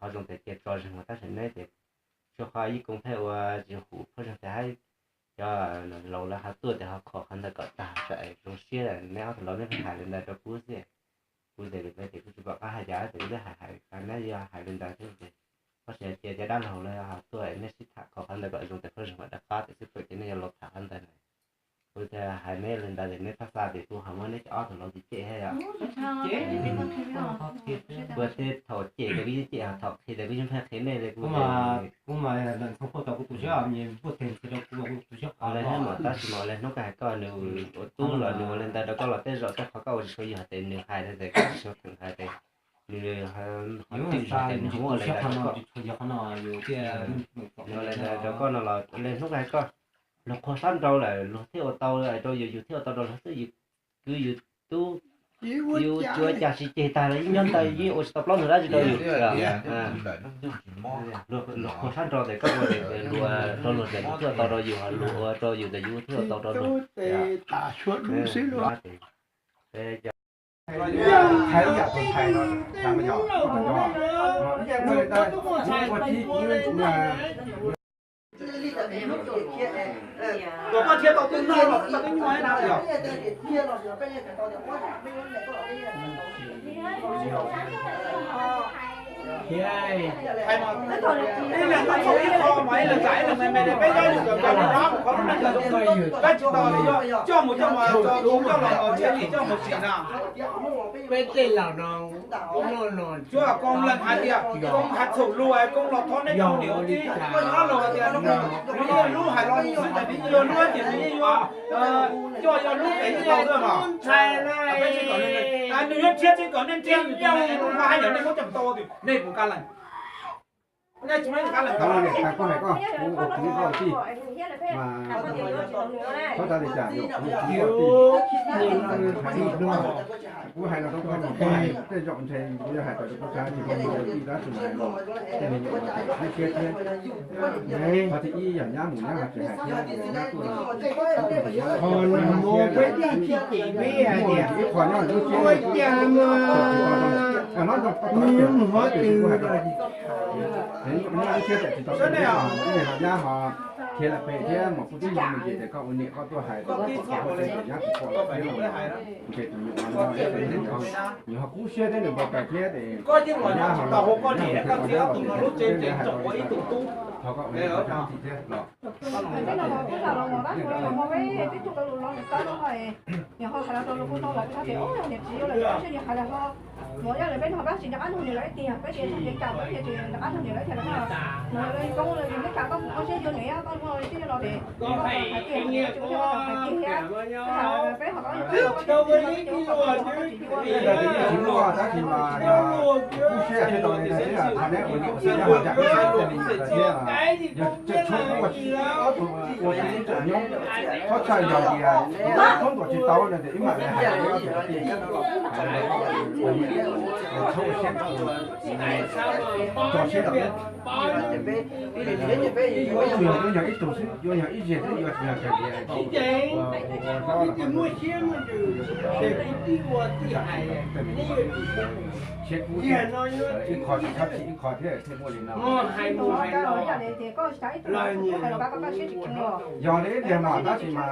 qhov zoo tes cia tso zeeg ua tab sis neb ces tsuas qhov ib koom pheej ua tsis hum phooj ywg tes hais cov laus lawv ho tuaj tes ho kho qhov ntawd kom tag tsam zoo siab lawm neb ob tug laus neb pheej hais li ntawd rau kuv xwb. Kuv tes lus peb ces kuv tsis pom qab hais cas tes kuv twb hais hais neb yog hais li ntawd thiab ces tab sis cia cov dab laug lawv ho tuaj neb sib tham kho qhov ntawd kom zoo tes phooj ywg mam rov qab tes xwb pom ces neb yuav los tham qhov ntawd na. Kuv thiaj hais neb li ntawd tes neb txhob xav tias kuv ho muab neb cov ob tug laus cem cem thiab yom. Kuv tej thaum cem tes kuv yeej cem, ho thaum qhia tes kuv yeej pheej qhia nej li kuv. Kuv mas ntxhov poj tau kuv tus siab, nws poj teg rau kuv mas kuv tus siab qhov lawv hais mas tab sis mas lawv hnub koj hais koj nws ua tub los nws ua li ntawd rau koj los tej zaum tej qhov koj ua tsis tshua yog tes nws hais tes koj tsis tshua kheev hais tes nws ho twm tes nws ho muab ua li ntawd rau koj. Nws ua li ntawd rau koj no los li hnub koj hais koj, luag qhuas sab nraud lawm luag thiaj ua tau rau yus, yus thiaj ua tau rau luag xwb, yus kwv yus tub yus tsis ua cas sib ceg tag los yeej nyob ntawd yeej ua tsis tau plaub ntug dab tsi rau yus. Luag qhuas sab nraud tes koj ua tes luag rau luag tes luag thiaj ua tau rau yus, ho luag ua rau yus tes yus thiaj ua tau rau luag. Kom koj thiaj tau twb noj los tau twb nyuaj na yog. Ib leeg tau ib qho mas ib leeg zam ib leeg me me li peb nyob yus cov cov lub rab mus qhov lub neej zoo kawg, kab tsis tau coj mus coj mus tso tus coj los thiaj li coj mus sim na. Peb tej laus no, no no, tsuav koob leej hais tias koob hais txhaum lus es koob los thov neb coj mus dim ua tij. Koj nyob los hais tias nws yeej lub hais los mus xwb ntawm nws yog lub tias nws yeej yuav coj yog lub pem yeej tau xwb mas. Peb tsis kom nws, nws yuav thiab tsis kom nej thiab nws tus neeg lub npaj haj yam nej muab coj mus tau tus nej puas kab leej? Nej tsis muaj kab leej. Koj hais koj, kuv ua kwv koj tij mas txhob tas li cas, kuv ua kwv koj tij. Kuv hais no rau koj mas koj hais tej zaum ntshe kuv yuav hais tau rau koj tsav tsis koj ua kwv koj tij tab sis mas tej me nyuam mas tseem qhib siab thiab. Qhov thib ib yog nyab mus nyab ho tsis hais thiab, nyab tuaj ho no mus peb tij tsis cem peb hais tias ib qho nyob lub siab ua cas mas nws mus qhov twg los nyab ho khiav lawm pem thiab mas kuj tib no me ntsis tias koj ua niam koj tuaj hais tias nyab tus poj los thiab no, ntshe tus nyuam no nws ho kub siab thiab nws npau taws thiab es nyab ho los nyab ho thiab no ces peb hais tau li ntawd, thov koj ua niam ua txiv thiab los. Peb no los kuj tham los mus tab sis mas peb twb tuaj tau lus los nws tau lus ho, nws ho hais los rau lus kuj tau los kuj tias niam txiv yuav lawm, tab sis nws hais los ho mus yog lawm peb no pab tsis nco qab nug nws lawm tiag, peb tias nws cas peb tias nco qab nug nws lawm tiag los mus lawm koob lawm nws cas koj mus koj siab yuav nws, koj mus siab yuav los ces hais tias nws tsis ua siab hais tiag thiab, peb ho koj yuav koj tsis yuav. Tsis muaj tab sis mas kub siab thiab rau li ntawd thiab, qhov neb ua niam ua txiv nyob hauv tsam peb txhob txwm li ntawd thiab. Yog tseem tshuav kuv ua tsis, ob tug ua tsis tseem nyob, txhob txhawj yog tias thoob kom tsis tau no ces ib mam li hais rau ob tug kwv tij, txhob ua siab, tso siab rau. Yuav yog ib tug xwb, yuav yog ib zeg xwb, yuav tsis yog tias ua hlob los siab kub thiab, ib qho tsis txhob chim ib qho thiab thiaj muaj li no. Yog li tiag mas tab sis mas